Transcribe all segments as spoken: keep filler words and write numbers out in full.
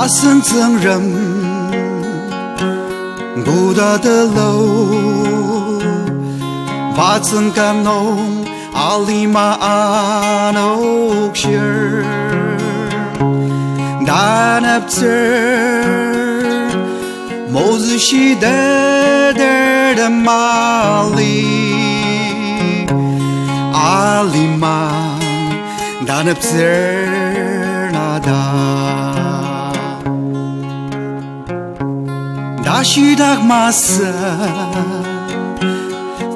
Asen Tsüngrem, koda telo, pa tsüngkam nung alima anokshir, taneptsür, Moses shideder temali, alima taneptsür nada. Tashidak masü,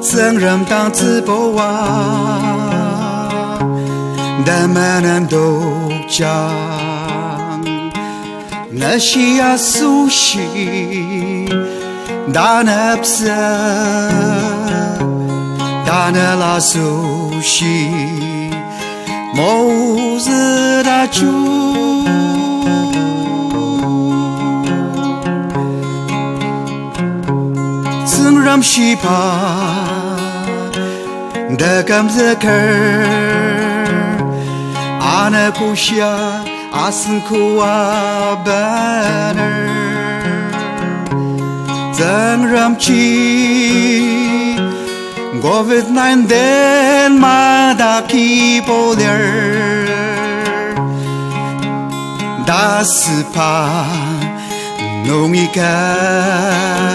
Tsüngrem dang tsüboa, temenen tokjang. Nashi asoshi, taneptsü, tanela asoshi, Moses ta ju. Tsüngrem shiba, tekümzüker, anogoshia, asen koa bener. Tsüngremji, covid nineteen madaki polir, tasüba nungi kümzüker.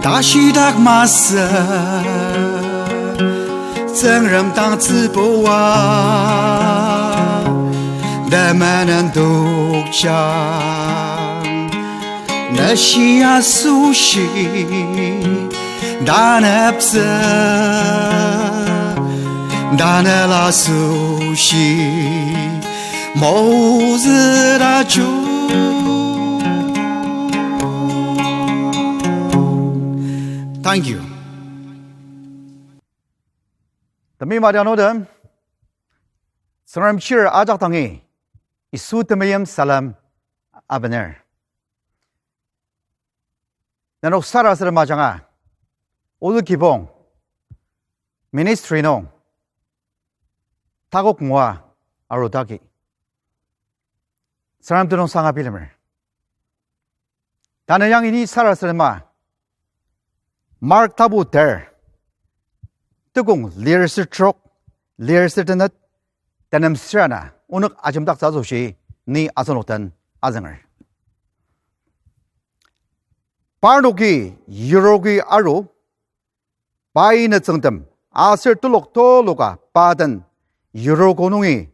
Tashidak masü, Tsüngrem dang tsüboa, temenen tokjang. Nashi asoshi, taneptsü, tanela asoshi, Moses ta ju. Thank you. Temi madianudem, Tsüngrem chir ajak dangi, Yisu temeim salem abener. Nenok sarasadema ajanga, olu kibong, ministry nung, takok ngua arudaki, Tsüngrem tenüng sanga bilemer. Tanü yangi ni sarasadema, Mark tapu ter, tekong lir ser trok, lir ser tenet, tenem ser ana, onok ajemdaktsü asoshi ni asenok den azünger. Parnoki Yiroko aru, pai nütsüngtem aser telok tuluka pa den Yiroko nungi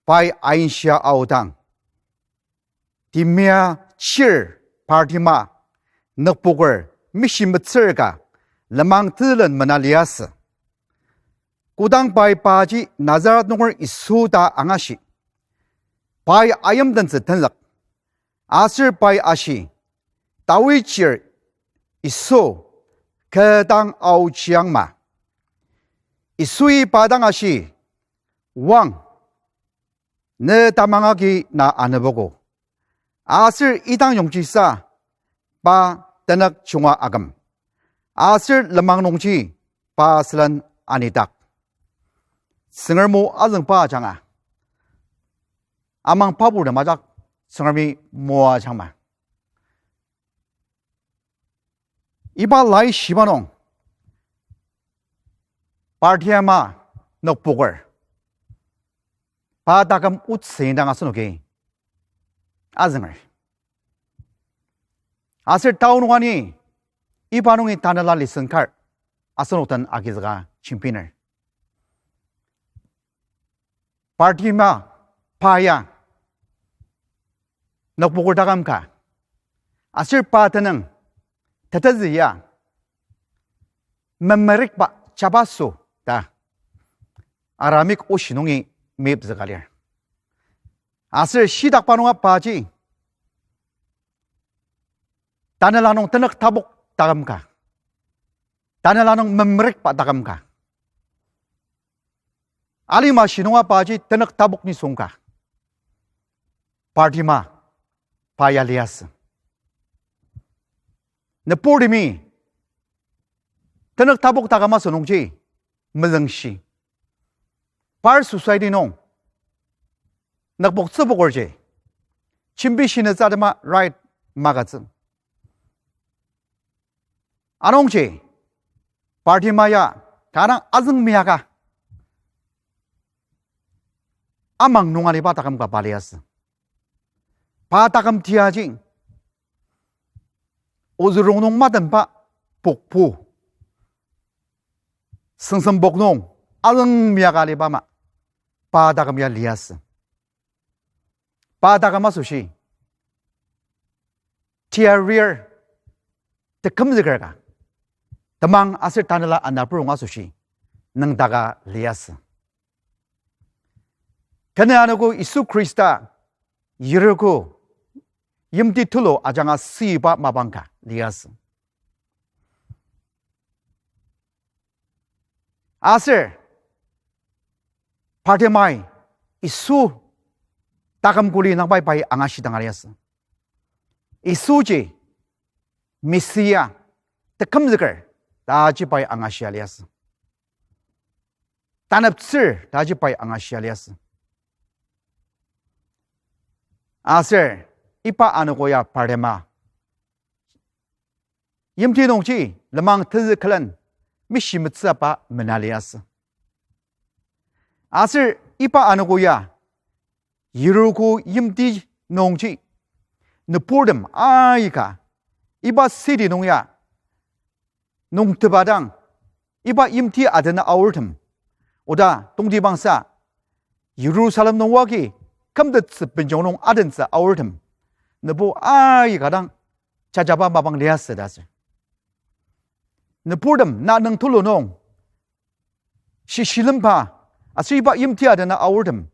pai ainshia aodang, timia chir Bartima, nükpoker, mishimetsür ka, lenmang telen mena liasü. Kodang pai paji Nazaret nunger Yisu ta angashi, pai ayimdentsü tenzük, aser pai ashi, Dawi chir Yisu, kü dang aochiangma. Yisui pa dang ashi, Wang, ne tamang agi na anebogo. Aser idang yongjisa pa tenük junga aküm, aser lenmang nungji pa sülen anidak. Tsüngrem o azüngba ajanga, amang papur nem ajak Tsüngremi moajangma. Iba laishiba nung, Bartima nükpoker, pa taküm otsü indang asenoki azünger. Aser tao nung ani, iba nungi tanela lesson kar asenok den agizüka jembiner. Bartima pa ya nükpoker taküm ka, aser pa tenüng tetezü ya memerükba jabaso ta Aramaic oshi nungi mepzüka lir. Aser shitakba nunga paji tanela nung tenük tapok taküm ka, tanela nung memerükba taküm ka, alima shi nunga paji tenük tapok nisung ka, Bartima pa ya liasü. Nüburtemi tenük tapok taküm asü nungji mezüngshi, par society nung nükpok tsübokerji, jembi shinetsü atema right magütsü. Anungji, Bartima ya, kanga azüng meyaka, amang nung aliba taküm ka pa liasü. Pa taküm tiaji, ozü rongnung matenba pokpu, süngsüng pok nung, azüng meyaka aliba ama, pa taküm ya liasü. Pa taküm asoshi, tiarir, tekümzüker ka, temang aser tanela anaprong asoshi, nüngdaka liasü. Kena anogo Yisu Khrista, yiruko, yimti tulu ajanga süiba mapang ka liasü. Aser, Bartimai, Yisu taküm kuli nangbai pai angashidanga liasü. Yisuji, Messia, tekümzüker, taji pai angashia liasü. Taneptsür, taji pai angashia liasü. Aser, iba anogo ya Bartima, yimti nungji lenmang tenzük külen mishimetsüba mena liasü. Aser iba anogo ya, Yeriko yimti nungji, nüburtem aika, iba city nung ya, nungtepa dang, iba yimti adena aortem, oda tongtibangsa, Jerusalem nung wagi, kümtettsü benjong nung adentsü aortem, nübu aika dang, jajaba mapang liasü ta asür. Nüburtem na nüng tulu nung, shishilemba, aser iba yimti adena aortem,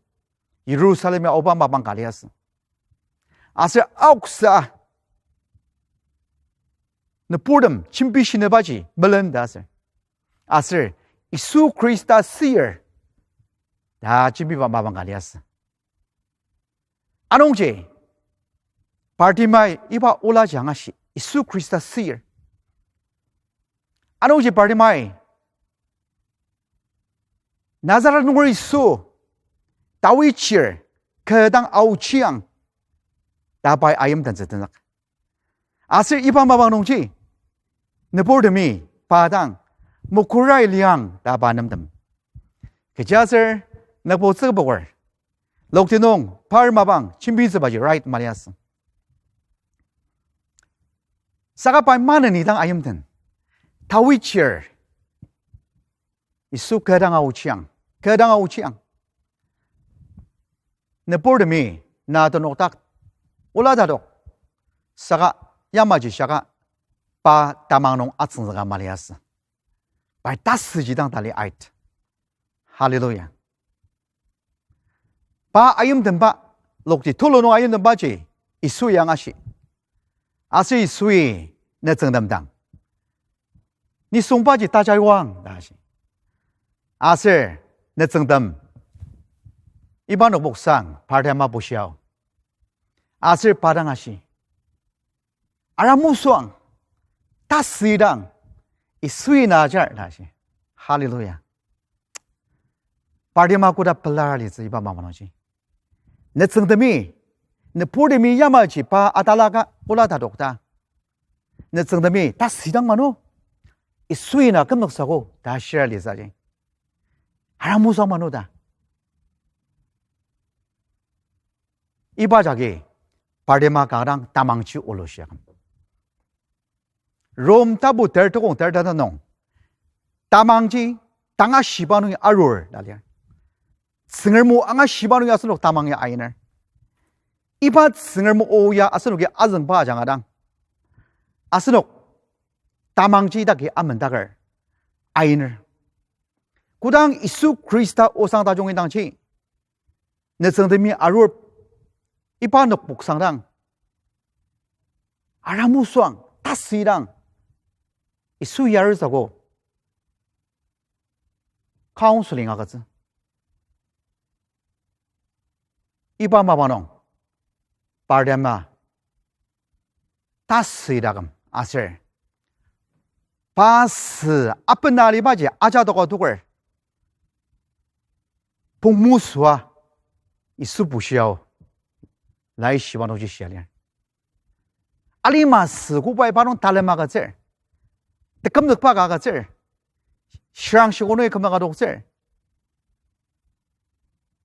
Jerusalem ya aoba mapang ka liasü. Aser aoksa, nüburtem jembi shinübaji melen ta asür. Aser Yisu Khrista sür ta jembiba mapang ka liasü. Anungji, Bartimai iba olaji angashi, Yisu Khrista sür. Anungji Bartimai, Nazaret nunger Yisu, Dawid chir, kü dang aochiang, ta pai ayimtentsü tenzük. Aser iba mapang nungji, nüburtemi pa dang, mokurai liang ta pa nemtem. Kechiaser, nükbo tsüboker, lokti nung par mapang jembitsübaji right maliasü. Saka pai maneni dang ayimten, Dawid chir, Yisu kü dang aochiang, kü dang aochiang. Nüburtemi na tenokdak ola tadok. Saka yamaji saka pa tamang nung atsüngzüka maliasü. Pai tasüji dang tali ait. Hallelujah. Pa ayimtenba, lokti tulu nung ayimtenbaji, Yisu ya angashi. Aser Yisui nütsüngtem dang, nisungbaji tajaiwang ta ashi. Aser nütsüngtem, iba nokboksang Bartima bushiao. Aser pa dang ashi, aramsoang, tasüidang, Yisui na ajar ta ashi. Hallelujah. Bartima koda pelar litsü iba mapang nungji. Nütsüngtemi, nüburtemi yamaji pa atalaka ola tadok ta, nütsüngtemi tasüidang mano, Yisui na kümnüksako ta shir litsüji. Aramsoang mano ta. Iba jagi Bartima kanga dang tamangji olushiaküm. Rom tapu ter tukong ter ta nung, tamangji tangashiba nungi arur ta lir. Tsüngrem o angashiba nungi asenok tamang ya ainer. Iba Tsüngrem o ya asenoki azüngba ajanga dang, asenok tamangji idaki amendaker ainer. Kodang Yisu Khrista osang tajung idangji nütsüngtemi arur, iba nokboksang dang, aramsoang, tasüidang, Yisu yaritsüko counseling agütsü. Iba mapang nung, Bartima tasüidaküm aser, pa sü apena alibaji ajadoka toker, pungmesüa, Yisu bushia, laishiba nungji shia lir. Alima sükoba iba nung talem agütsür. Tekümzükba ka agütsür. Shirang shiko nungi kümzüka adoktsür.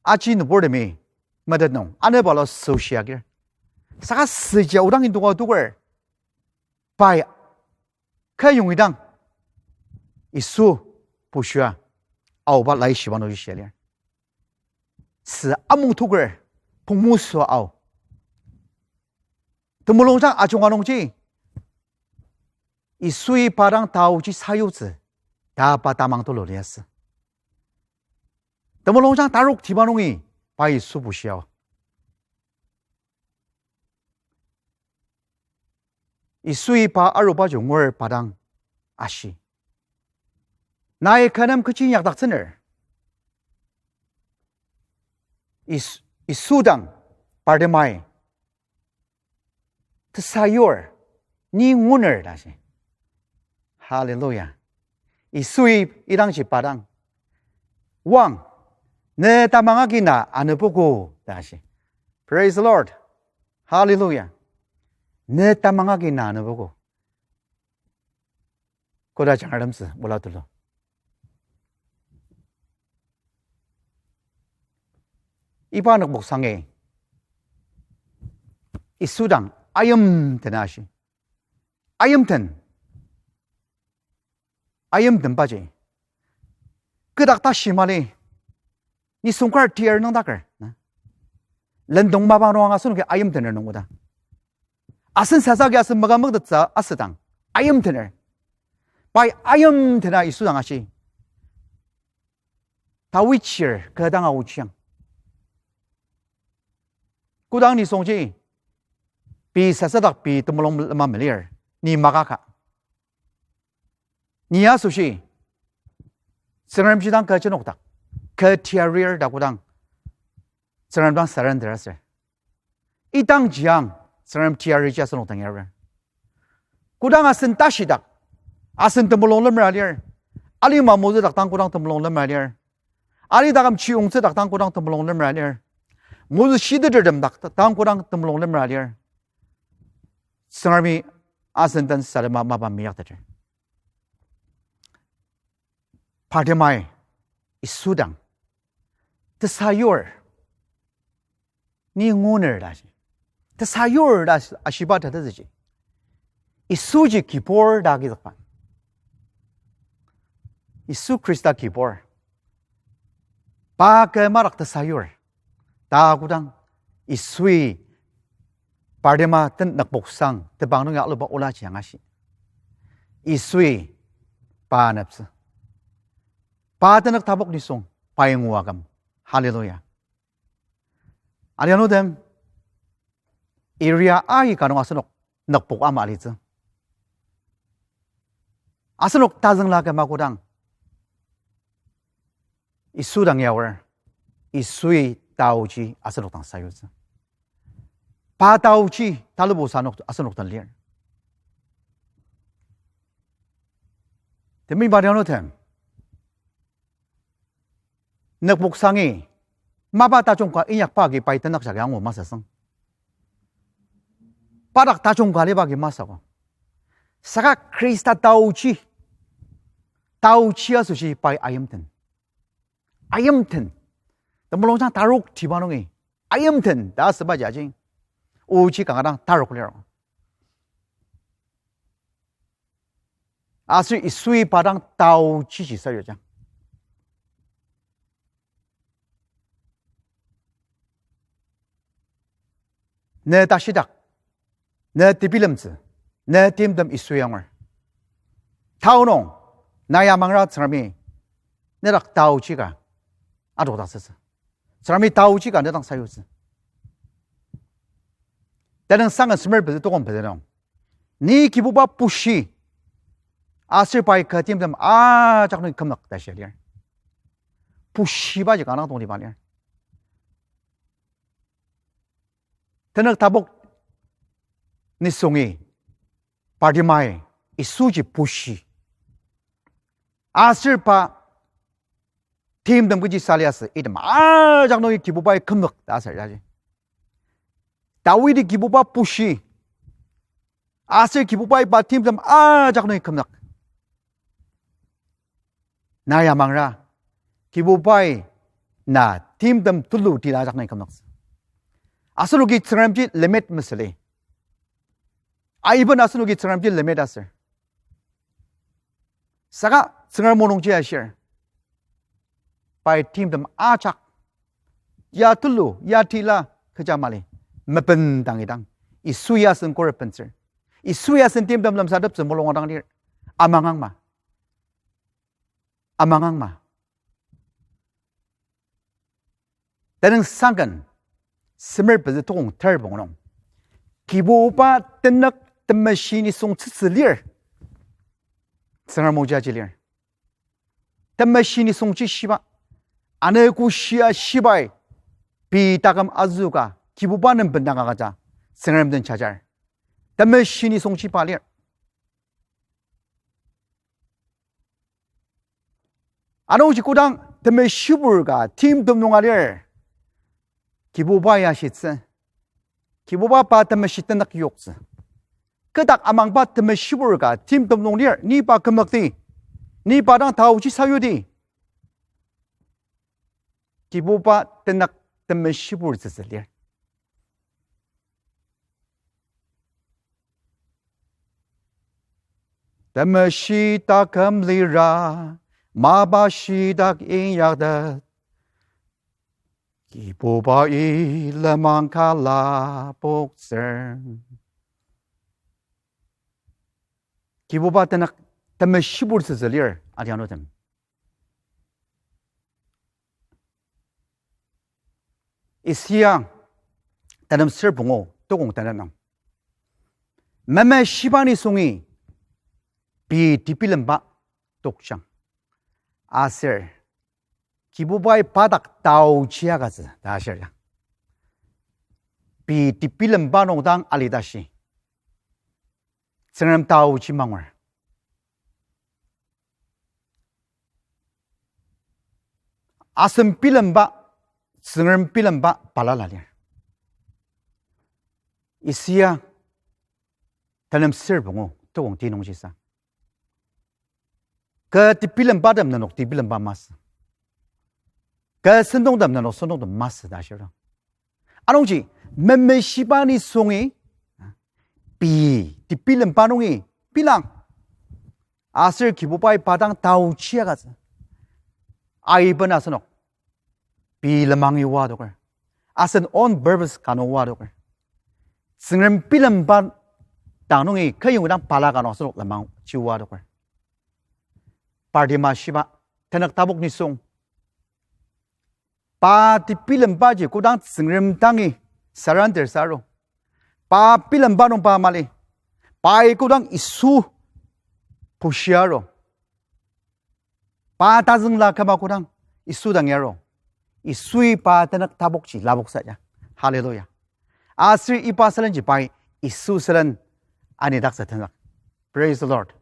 Aji nüburtemi metet nung, anepala süshia agir. Saka süji odang indoka adoker. Pai, kü yongidang, Yisu bushia, aoba laishiba nungji shia lir. Sü amung toker, pungmusü ao. Temulungjang ajunga nungji, Yisui pa dang taoji sayutsü, ta pa tamang tulu liasü. Temulungjang tarok tiba nungi, pa Yisu bushia. Yisui pa aruba jungur pa dang ashi, nai kü nem kechi inyakdaktsüner? Yis-, Yisu dang Bartimai, tesayur, ni nguner ta shi. Hallelujah. Yisui idangji pa dang, wang, ne tamang agi na anübogo ta shi. Praise the Lord. Hallelujah. Ne tamang agi na anübogo. Koda jangratemtsü ola tulu. Iba nükpoksangi Yisu dang ayimten ashi. Ayimten. Ayimtenbaji kü dak tashi mali, nisung kar tir nüngdaker na. Lendong mapang nung asenoki ayimtener nung oda. Asen sasagi asen maka mektettsü asüdang ayimtener. Pai ayimtena Yisu dang ashi, taochir kü dang aochiang. Kodang nisungji pei sasadak pei temulung lema melir, ni maka ka, ni asoshi Tsüngremji dang kü jenokdak, kü tiarir ta kodang Tsüngrem dang surrender aser, idangjiang Tsüngrem tiariji asenok dang yarir. Kodang asen tashidak, asen temulung lemra lir. Alima mozüdak dang kodang temulung lemra lir. Alidaküm chiyungtsüdak dang kodang temulung lemra lir. Mozü shitetertem dak dang kodang temulung lemra lir. Tsüngremi asen den salema mapa meyakteter. Bartimai Yisu dang, tesayur, ni nguner ta shi. Tesayur ta ashiba tatezüji, Yisuji kibur ta agizükba. Yisu Khrista kibur. Pa kü madak tesayur ta kodang, Yisui Bartima den nükpoksang tebang nungi aluba olaji angashi, Yisui pa aneptsü. Pa tenük tapok nisung pai ngua küm. Hallelujah. Alianutem, area aika nung asenok nükpok ama alitsü. Asenok tazüngla kema kodang, Yisu dang yaor, Yisui taoji asenok dang sayutsü. Pa taoji talubo sanok asenok dang lir. Temi barianutem, nükpoksangi mapa tajung ka inyakba agi pai tenük jagi angu masasüng. Padak tajung ka liba agi masako. Saka Khrista taoji, taoji asoshi pai ayimten. Ayimten. Temulungjang tarok tiba nungi ayimten ta asüba jaji, oji kanga dang tarok lir. Aser Yisui pa dang taoji ji sayuja. Ne tashidak, ne tebilemtsü, ne timtem Yisu angur. Tao nung, na ya mangra Tsüngremi nedak taoji ka adokdaktsütsü. Tsüngremi taoji ka nedang sayutsü. Tenüngsang semer pezü tokong pezü nung, ni Kibuba bushi, aser pai kü timtem ajak nung kümlak ta shia lir. Bushibaji kanga dang tongtiba lir. Tenük tapok nisungi Bartimai Yisuji bushi. Aser pa timtem kechi saliasü, item ajak nungi Kibubai kümzük ta aser yaji. Dawidi Kibuba bushi. Aser Kibubai pa timtem ajak nungi kümzük. Na ya mangra, Kibubai na timtem tulu tila ajak nungi kümzüktsü. Asenoki Tsüngremji limit mesüli. Aiben asenoki Tsüngremji limit aser. Saka Tsüngrem mulungji ashir. Pai timtem ajak. Ya tulu, ya tila, kecha mali. Mebendang idang. Yisu ya sen khuret bentsür. Yisu ya sen timtem lemsateptsü mulung adang lir. Amangang ma. Amangang ma. Tenüngsangken, semer pezü tukong ter pungu nung. Kibuba tenük temeshi nisung tsütsü lir. Tsüngrem mungjaji lir. Temeshi nisungji shiba. Anogo shia shibai. Pei taküm azüka, Kibuba nem bendang agüja, Tsüngrem den jajar. Temeshi nisungji pa lir. Anungji kodang temeshibur ka timtem nunga lir, Kibuba ya shitsü. Kibuba pa temeshi tenük yoktsü. Kü dak amangba temeshibur ka timtem nung lir, ni pa kümzükdi, ni pa dang taoji sayudi. Kibuba tenük temeshibur tsütsü lir. Temeshi taküm lira, mapa shitak inyaktet, Kibubai lenmang ka lapoktsür. Kibuba tenük temeshibur tsütsü lir, adianutem. Isaia tenem ser pungu tukong tenet nung, memeshiba nisungi pei tebilemba tokjang. Aser Kibubai pa dak taoji agütsü ta ashir ya. Pei tebilemba nung dang alitashi, Tsüngrem taoji mangur. Asem bilemba, Tsüngrem bilemba balala lir. Isaia tenem ser pungu tukong ti nungji sa, kü tebilembatem nenok tebilemba masü, kü sentongtem nenok sentongtem masü ta ashir. Anungji, memeshiba nisungi pei tebilemba nungi bilang. Aser Kibubai pa dang taoji agütsü. Aiben asenok pei lenmangi oa adoker. Asen own purpose ka nung oa adoker. Tsüngrem bilemba dang nungi kü yongi dang balaka nung asenok lenmangji oa adoker. Parti mashiba, tenük tapok nisung, pa tebilembaji kodang Tsüngrem dangi surrender saru, pa bilemba nung pa mali, pai kodang Yisu bushia aru, pa tazüngla küma kodang Yisu dangi aru, Yisui pa tenük tapokji lapoksa ya. Hallelujah. Aser iba sülenji pai Yisu sülen anidaktsü tenük. Praise the Lord.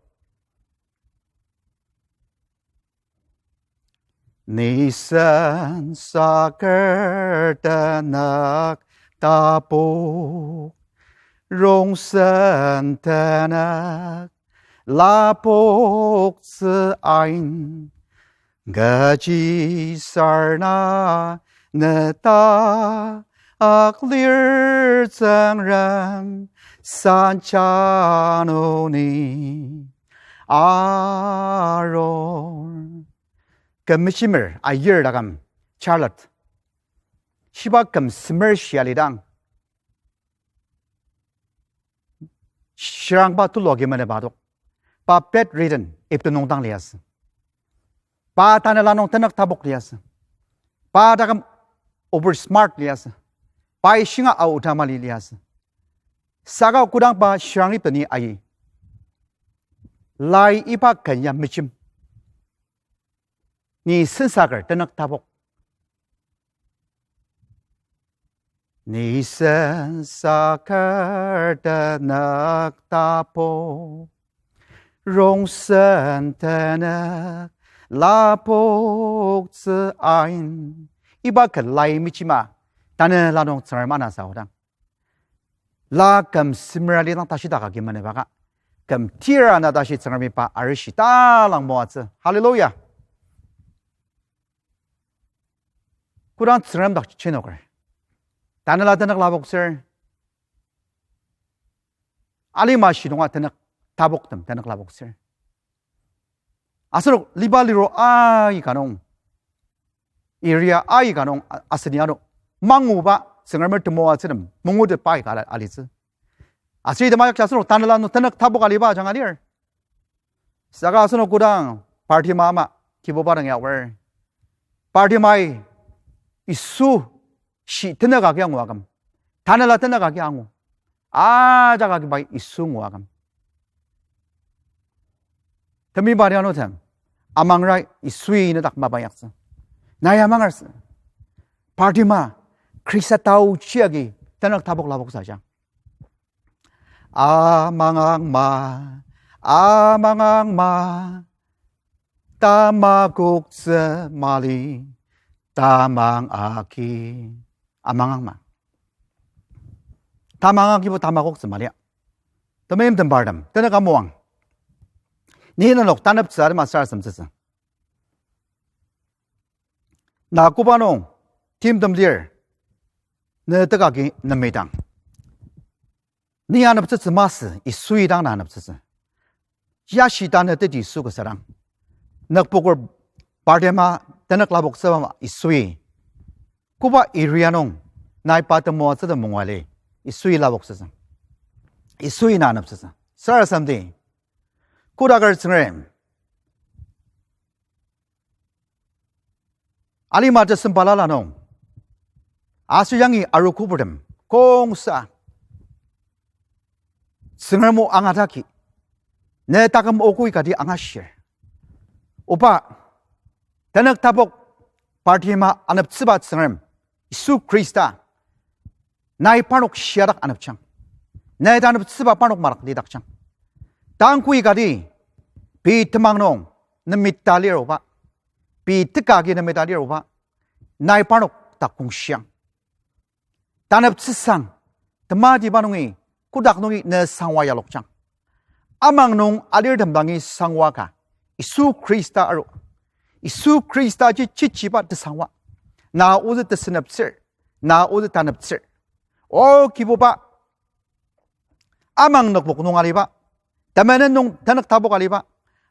Ni sen saker tenük tapok, rongsen tenük lapoktsü ain, kechi sarna ne ta ak lir Tsüngrem sancha nuni arur. Küm mechimer ayir taküm charlat, shiba küm semer shia lidang, shirangba tulu agi meneba adok. Pa bedridden, ipte nung dang liasü. Pa tanela nung tenük tapok liasü. Pa taküm over smart liasü. Pai shinga aoda mali liasü. Saka kodang pa shirang ipte ni ayi, lai iba ken ya mechim. Ni sensaker tenük tapok. Ni sensaker tenük tapok, rongsen tenük lapoktsü ain. Iba ken lai mechima, tanela nung Tsüngrem anasa odang. La küm semera lidang tashidak agi menebaka. Küm tira na tashi Tsüngremi pa arishi talang moatsü. Hallelujah. Kodang Tsüngrem dak chinoker, tanela tenük lapoktsür. Alima shidonga tenük tapoktem tenük lapoktsür. Asenok liba liro aika nung, area aika nung a-, aseni ano manguba Tsüngremer temoatsü nem mangutetba aika ala-, alitsü. Aser itemajak asenok tanela nung tenük tapok aliba ajanga lir. Saka asenok kodang party ama ama Kibuba dang ya aor, party amai Yisu shi tenük agi angu aküm, tanela tenük agi angu, ajak agi pai Yisu ngua aküm. Temeiba ria nütem, amangra Yisui nedak mapa yaktsü. Nai amangar sü, party ama Khrista taochi agi tenük tapok lapoktsü ajang. Amangang ma, amangang ma, tamakoktsü mali, tamang agi. Amangang ma, tamang agibo tamakoktsü mali. Temeim tembartem, tenük amoang. Ni nenok taneptsü arem aser asemtsütsü. Na koba nung timtem lir, ne tekagi nemidang, ni aneptsütsü masü, Yisui dang na aneptsütsü. Yashi ta ne teti Yisu kasa dang, nükpoker party ama tenük lapoktsüba ama Yisui, koba area nung nai pa temoatsü ta mungua li, Yisui lapoktsütsü, Yisui na aneptsütsü. Sarasademdi, kodaker Tsüngrem, alima tesem balala nung, aser yangi arogo purtem kongsa Tsüngrem o angataki, ne taküm o kü ikati angashir. Oba, tenük tapok party ama aneptsüba Tsüngrem, Yisu Khrista, nai parnok shiadak anepjang. Nai taneptsüba parnok madak lidakjang. Tang kü ikati, pei temang nung nemita lir oba, pei tekagi nemita lir oba, nai parnok dak kongshiang. Taneptsüsang, tematiba nungi, kodak nungi ne sangwa yalokjang. Amang nung alirtem dangi sangwa ka, Yisu Khrista aru. Yisu Khrista ji chichiba tesangwa. Na ozü teseneptsür, na ozü taneptsür. O Kibuba, amang nükpok nung aliba, temenen nung tenük tapok aliba,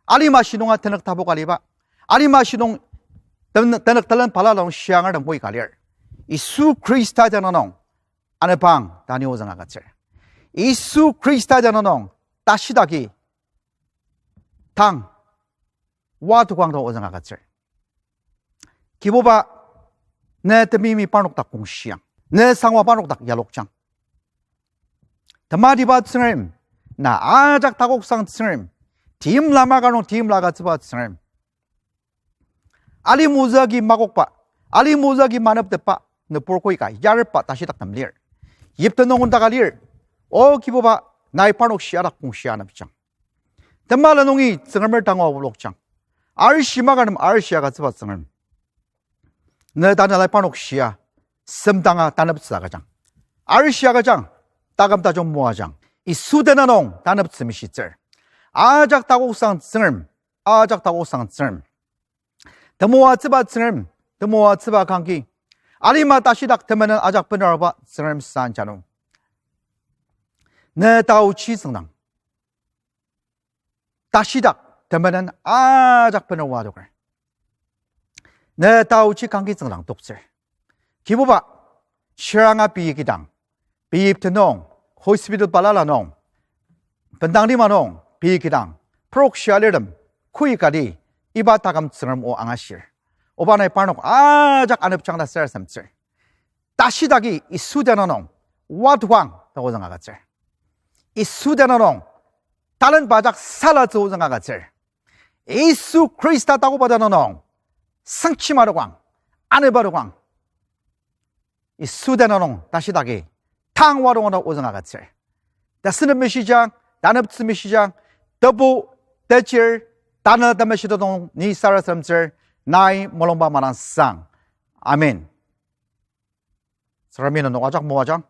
alima shi nunga tenük tapok aliba, alima shi nung ten-, tenük telen balala nung shiangertem kü ika lir. Yisu Khrista tenüng nung anepang ta ni ozüng agütsür. Yisu Khrista tenüng nung tashidaki tang, wadokang ta ozüng agütsür. Kibuba, ne temeimi parnok dak kongshiang, ne sangwa parnok dak yalokjang. Tematiba Tsüngrem, na ajak takoksang Tsüngrem, timla maka nung timla agütsüba Tsüngrem. Alim ozü agi makokba, alim ozü agi maneptetba, nübur kü ika yarepba tashidaktem lir. Yipte nung ondaka lir. O Kibuba, nai parnok shiadak kongshia anepjang. Temala nungi Tsüngremer tangwa olokjang. Arishi maka nem arishi agütsüba Tsüngrem, ne tanelai parnok shia semdanga taneptsü agüjang. Arishi agüjang, taküm tajung moajang. Yisu tenüng nung taneptsü mishitsür. Ajak takoksang Tsüngrem, ajak takoksang Tsüngrem. Temoatsüba Tsüngrem, temoatsüba kangki. Alima tashidak temenen ajak benaruba Tsüngrem sanjanu. Ne taochi tsüngdang, tashidak temenen ajak benaruba adoker. Ne taochi kangki tsüngdang toktsür. Kibuba, shiranga pei kidang, pei tenüng, hospital balala nung, bendang lima nung pei kidang, prok shialirtem, kü ikati, iba taküm Tsüngrem o angashir. Oba nai parnok ajak anepjang ta sarasademtsür. Tashidaki Yisu tenüng nung wadokang ta ozüng agütsür. Yisu tenüng nung talenba ajak salatsü ozüng agütsür. Yisu Khrista takoba tenüng nung sangchi madokang, anepa dokang. Yisu tenüng nung tashidaki tang wadokang ta ozüng agütsür. Tasenep mishijang, taneptsü mishijang, tebu, techir, Tanü Temeshi tetong ni sarasademtsür, nai mulungba madangsang. Amen. Tsüngremi nenok ajak moajang.